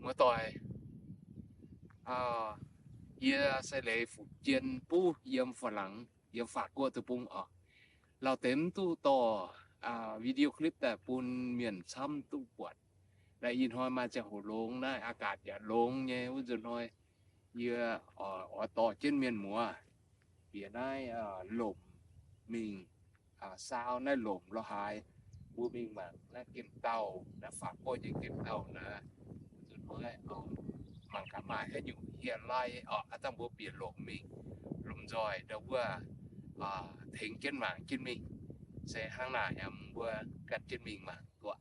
Muoz-doic, yie se leiz Fuqv Jien buv yiem Faalaangx, yiem Faatv Guoqv deic-bung oc. Lauh deix mv duqv dorh video clip daaih bun mienh camv duqv buatc. Naaiv ih hnoi maaih ziangh hoc longx, naaiv อากาศ yaac longx nyei wuov nzunc hnoi, yie oix dorh jienv mienh muoz bieqc naaiv lomc mingh, saau naaiv lomc lorz haaix, mbuo mingh mangc naaiv gemh dauh, naaiv Faatv Guoqv nyei gemh dauh naaiv. Nzunc hnoi mangc gaax maaih haaix nyungc hieh lai oc. Aav dangh mbuo bieqc lomc mingh, lomc nzoih ndau wuov tengx jienv mangc jienv mingh. Se hnangv naaic, mbuo gan jienv mingh mangc duqv.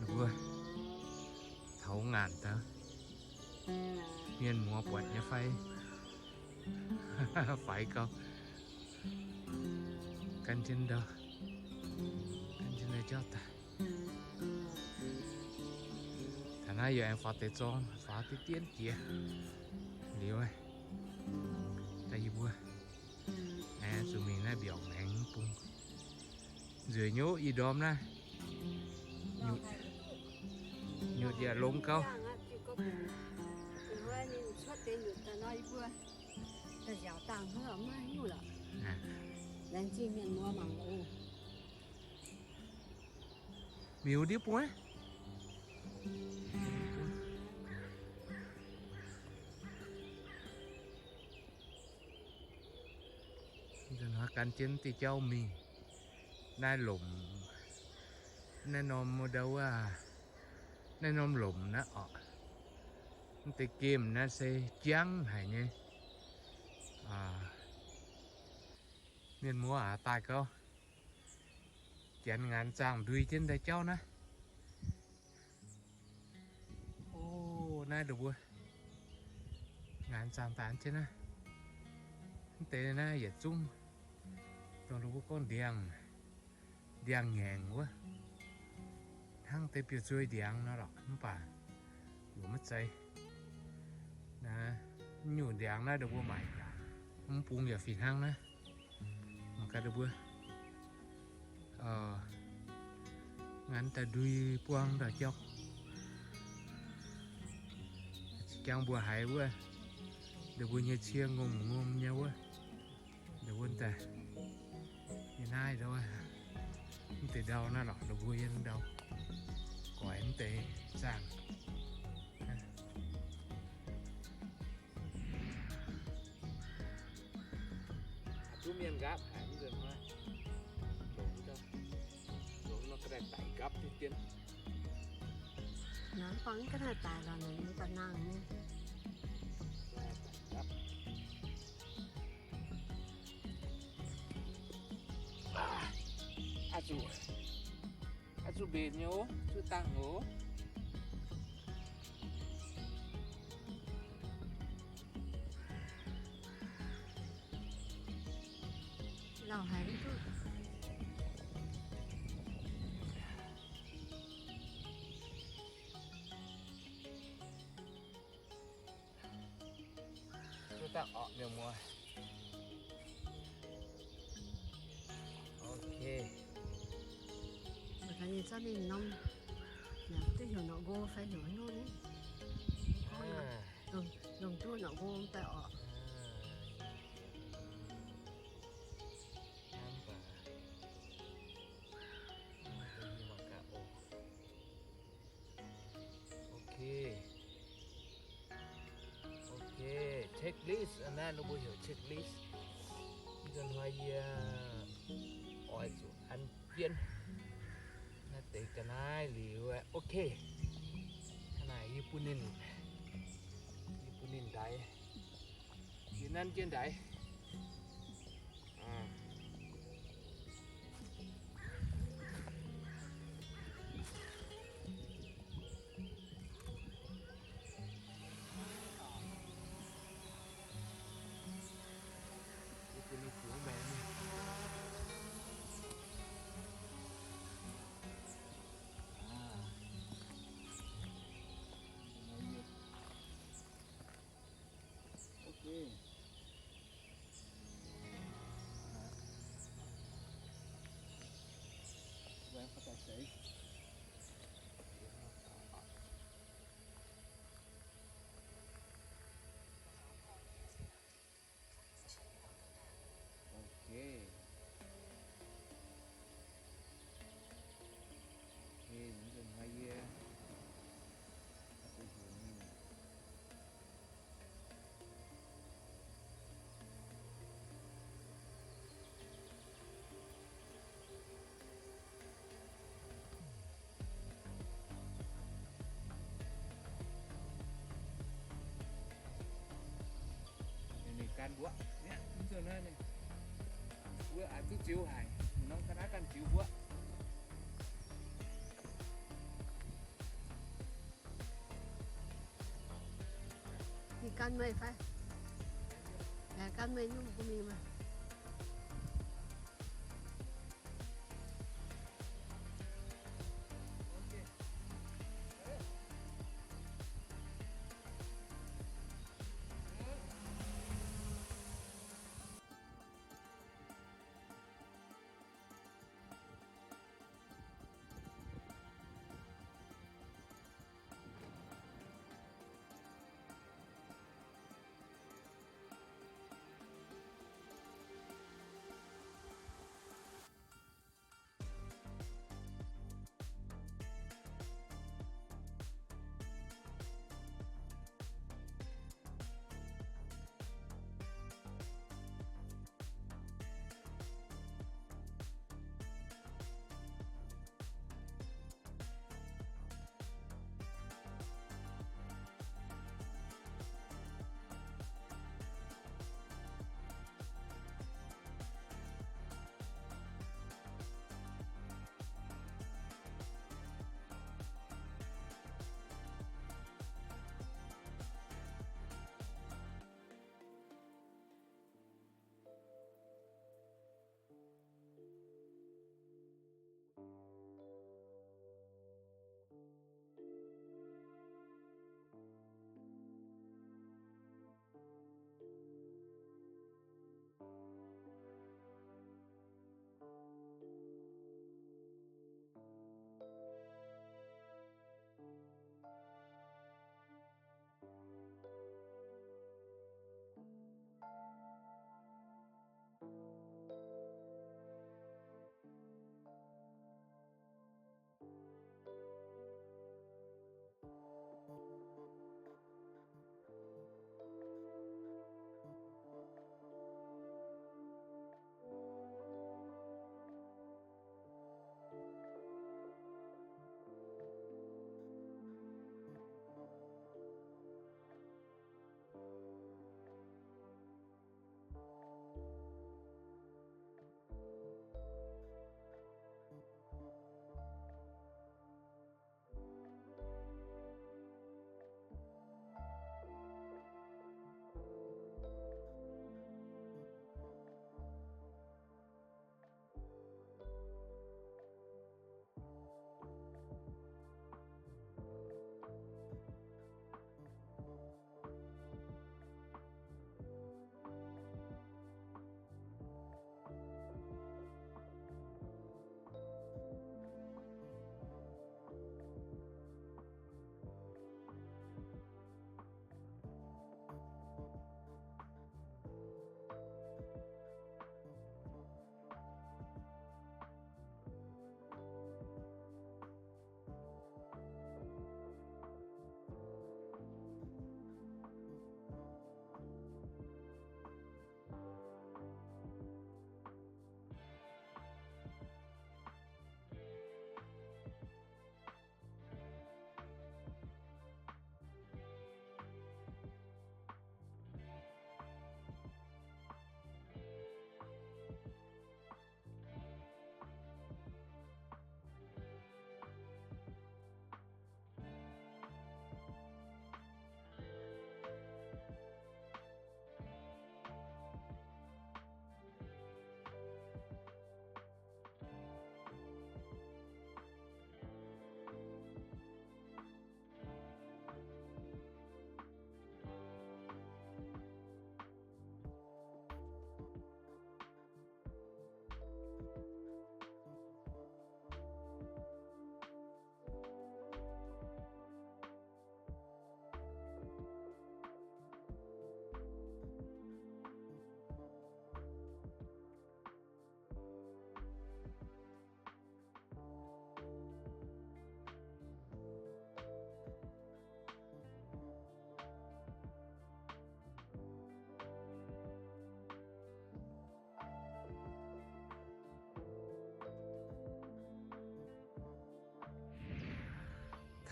Mbuo taux ngaanc daaih, mienh muoz buatc nyei fai? Faix gau, gan jienv ndau, gan jienv ndau jauv daaih. Taux naaiv yaac aengx faaux deix zorng, faaux deix dien jiex liuz, daaih yie mbuo aengx zuqc mingh naaiv mbiaauc maengx bung. Nzueic nyei, ih ndorm naaiv nyutc yaac longx gauh. Miuz ndiev buo. Nzunc hnoi gan jienv diuh jauv mingh. Naaiv lomc, naaiv norm ndau wuov, naaiv norm lomc naaiv oc. Mv deix gemh naaiv se jangv haic nyei. Mienh muoz aac, daaih gauh janx ngaanc zaangh ndui jienv daaih jauv naaiv. O, naaiv ndau mbuo ngaanc zaangh daaih jienv naaiv. Mv deix naaiv yietc zungv dongh ndau mbuo gorngv ndiangx, ndiangx-ngaengc wuov. Hnangv deix biouv-zuei ndiangx nor lorqc, mv baac yaac maiv zeiz. Naaiv nyungc ndiangx naaiv ndau mbuo maaic yaac mv bung yaac fih hnangv naaiv. Mangc gaax ndau mbuo ngaanc daaih ndui buang ndau jauv. Jangx mbuo haiz wuov, ndau mbuo nyei cie ngomh ngomh nyei wuov. Ndau wuov daaih, yie naaiv ndau, mv deix ndau naaiv lorqc, ndau mbuo yie ndau, goix mv deix zaangh. Duqv mienh nqaapv haic, mv nzunc hnoi longx, longx nor ga'naaiv daic nqaapv diqv dien. Naaiv bangc ga'naaiv daic lorqc, naaiv ba'nangh nyei. Aa zuqc, aa zuqc mbenc nyei oc, zuqc dangh oc. Lauh haic mv duqv. Duqv dangh orqc, mienh muoz. Ok. Ninh zorqv ninh norm, duqv heuc norqc nqo fai heuc haaix nyungc ni? Longc duqv norqc nqo daaih orqc. Ok. Ok. Checklist, naaiv ninh mbuo heuc checklist. Nzunc hnoi yie oix zuqc an jienv naaiv deix ga'naaiv liuz, ok. Hnangv naaic yie bun ninh, yie bun ninh ndaix. Yie nanv jienv ndaix. Ok. Ok. Ok, nzunc hnoi yie ninh gan mbuoqv, mv zuqc naaiv, mbuo aqc duqv ziux haic, norm ga'naaiv ganh ziux mbuoqv. Ninh gan meih fai? Aengx gan meih nyungc gu mingh maah.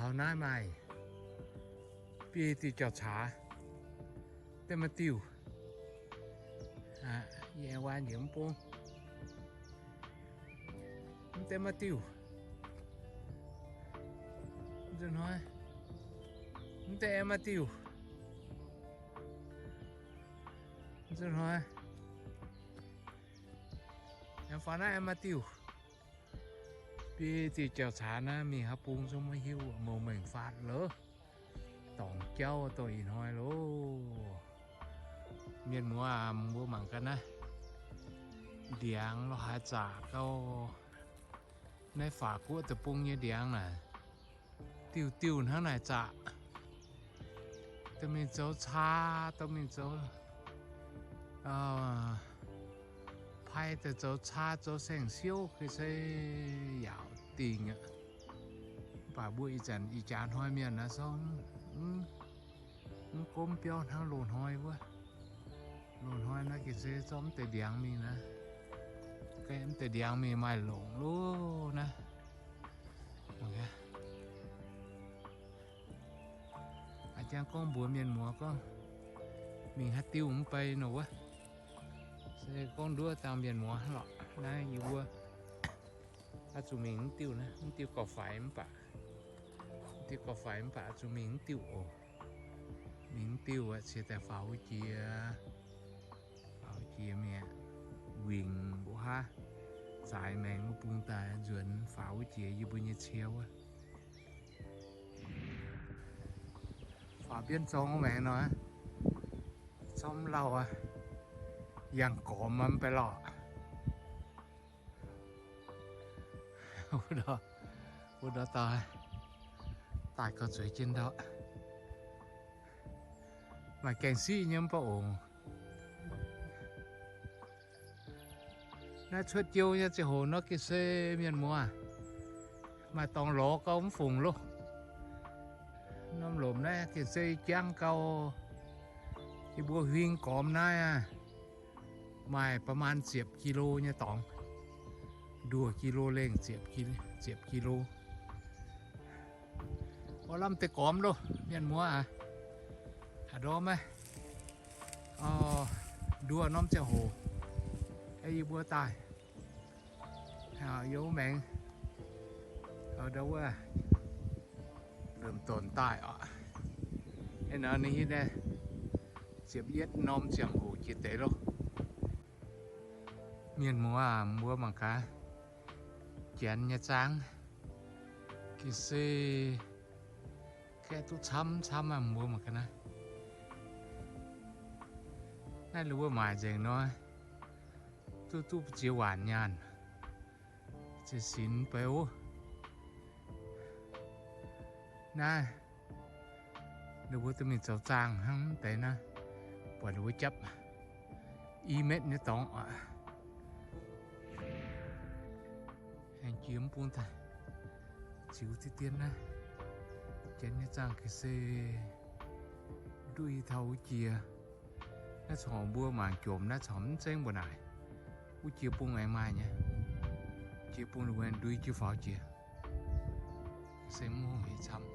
Taux naaiv maaih biei diuh jauv-caax, deix maaih diuh, yie aengx waai njiec mv bung, mv deix maaih diuh, nzunc hnoi, mv deix aengx maaih diuh, nzunc hnoi, aengx faaux naaiv aengx maaih diuh. Biei diuh jauv-caax naaiv mingh haaix bung zungv maiv hiuv, mouz mengh faatv loh, dorngc jauv dongh ih hnoi loh. Mienh muoz aah, mbuo mangc gaax naaiv, ndiangx lo haaix zaqc gau. Naaiv Faatv Guoqv deic-bung nyei ndiangx naaic, diuh diuh hnangv naaic zaqc. Dorh mingh zoux caa, dorh mingh zoux, pai daaih zoux caa, zoux saeng-siouv, ga'sie yaauc dingh aqv. Mv baac mbuo ih zanc ih jaax hnoi mienh naaiv zorqv mv gomv biauv hnangv loz-hnoi wuov. Loz-hnoi naaiv ga'sie zorqv mv deix ndiangx mingh naaiv, gaeqv mv deix ndiangx mingh maaih longc loh naaiv. A'jang gorngv mbuox mienh muoz gorngv mingh haaix diuh mv bei nor wuov. Se gorngv nduov dangh mienh muoz lorqc. Naaiv yie mbuo oix zuqc mingh mv diuh naaiv, mv diuh gauh faix mv baac, mv diuh gauh faix mv baac oix zuqc mingh mv diuh oc. Mingh mv diuh aeqv, ciex daaih faaux wuov jiex, faaux wuov jiex mi'aqv. Wingc mbuo haav, zaaix maengx wuov bung daaih nzuonx faaux wuov jiex yie mbuo nyei cie wuov. Faaux bienv zorng wuov maengx nor, zorqv mv lauh aqv, yangh gormx mv bei lorqc. Wuov ndortv, wuov ndortv daaih, daaih gauh zueiz jienv ndortv. Maaih gaengh siqv nyei mv baac oc. Naaiv cuotv jiou nyei ziangh hoc nor ga'sie mienh muoz, maaih dorngx lorz gauh mv fungc loh. Norm lomc naaiv ga'sie jangv gau. Yie mbuo huing gormx naaiv aqv, maaih ประมาณ ziepc kilo nyei dorngx, nduoh kilo lengh ziepc ki-, ziepc kilo. Mv lamh deix gormx loh mienh muoz aac. Haaix ndorm maiv, nduoh norm ziangh hoc, yie mbuo daaih yiem wuov maengx, ndau wuov, lomc dorngx daaih oc. Ninh hitv naaiv ziepc yietv norm ziangh hoc jiex deix loh. Mienh muoz aac, mbuo mangc gaax, janx nyei zaang, ga'sie kaeqv duqv camv camv aqv. Mbuo mangc gaax naaiv, naaiv ninh mbuo maaic nzengc nor, duqv duqv ziex waanc nyaanh, ziex sinx bei wuov. Naaiv ninh mbuo duqv mingh zoux zaangh hnangv deix naaiv, buatc ninh mbuo japv i metv nyei dorngx oc. Aengx jiex mv bung daaih, ziux diqv dien naaiv, janx nyei zaangh ga'sie nduqv i taux wuov jiex. Naaiv corc mbuo mangc jomc naaiv corc mv zengv mbuo naaic. Wuov jiex bung aengx maaih nyei. Jiex bung ninh mbuo ndui jiu faaux jiex. Se mv hungh hec camv.